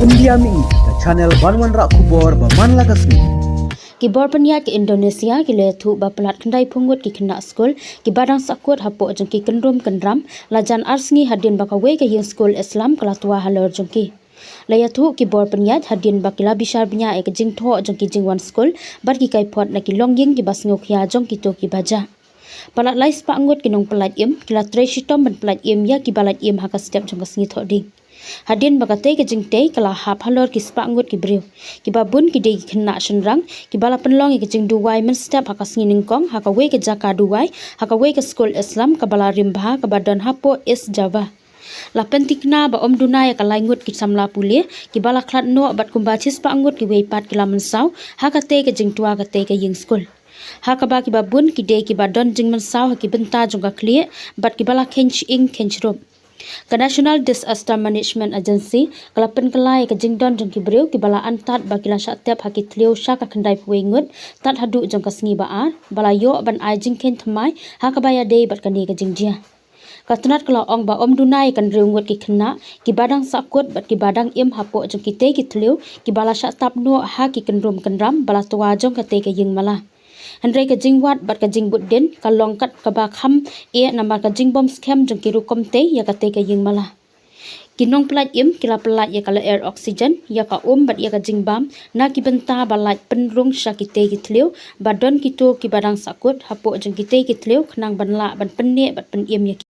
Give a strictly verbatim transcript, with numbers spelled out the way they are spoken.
India Mihi, ka channel ban wanrah khubor ba man la ka sngi. Ki bor pynïaid ka Indonesia ki la ïathuh ba palat khyndai phew ngut ki khynnah skul kiba dang sahkut hapoh jong ki kynrum kynram la jan ar sngi hadien ba kawei ka ïing skul Islam ka la twa halor jong ki. La ïathuh ki bor pynïaid hadien ba ki la bishar bniah ïa ka jingthoh jong ki jingwan skul bad ki kaiphod na ki longïing kiba sngewkhia jong kito kiba jah. Palat lai spah ngut ki nongpyllait im ki la trei shitom ban pyllait im ïa kiba lait im ha ka step jong ka sngi Thohdieng. Hadien ba katei ka jingtei ka la hap halor ki spah ngut ki briew, kiba bun ki dei ki khynnah shynrang kiba la pynlong ïa ka jingduwai mynstep ha ka sngi nyngkong ha kawei ka jaka duwai ha kawei ka skul Islam kaba la rim bha kaba don hapoh East Java. La pynthikna ba ym duna ïa ka lai ngut ki samla pule kiba la khlad noh bad kumba shispah ngut kiwei pat ki la mynsaw ha katei ka jingtwa katei ka ïing skul, ha kaba kiba bun ki dei kiba don jingmynsaw ha ki bynta jong ka khlieh bad kiba la kheiñ shyieng kheiñ shrup. Ka National Disaster Management Agency ka la pynkylla ïa ka jingdon jong ki briew kiba la antad ba ki la shah tep ha ki thliew sha ka khyndai phew wei ngut tad haduh jong ka sngi Ba-ar ba la ïoh ban ai jingkheiñ thymmai ha kaba ïadei bad kane ka jingjia. Ka tnat ka la ong ba ym duna ïa ka hynriew ngut ki khynnah kiba dang sahkut bad kiba dang im hapoh jong kitei ki thliew kiba la shah tap noh ha ki kynrum kynram ba la twa jong katei ka ïing mala. Hynrei ka jingwad bad ka jingbud dien ka long kat kaba kham eh namar ka jingbym skhem jong ki rukom tei ïa katei ka ïing mala. Ki nongpyllait im ki la pyllait ïa ka lyer oxygen, ïa ka um bad ïa ka jingbam na ki bynta ba lait pynrung sha kitei ki thliew ba don kito kiba dang sahkut hapoh jong kitei ki thliew khnang ban lah ban pynneh bad pynim ïa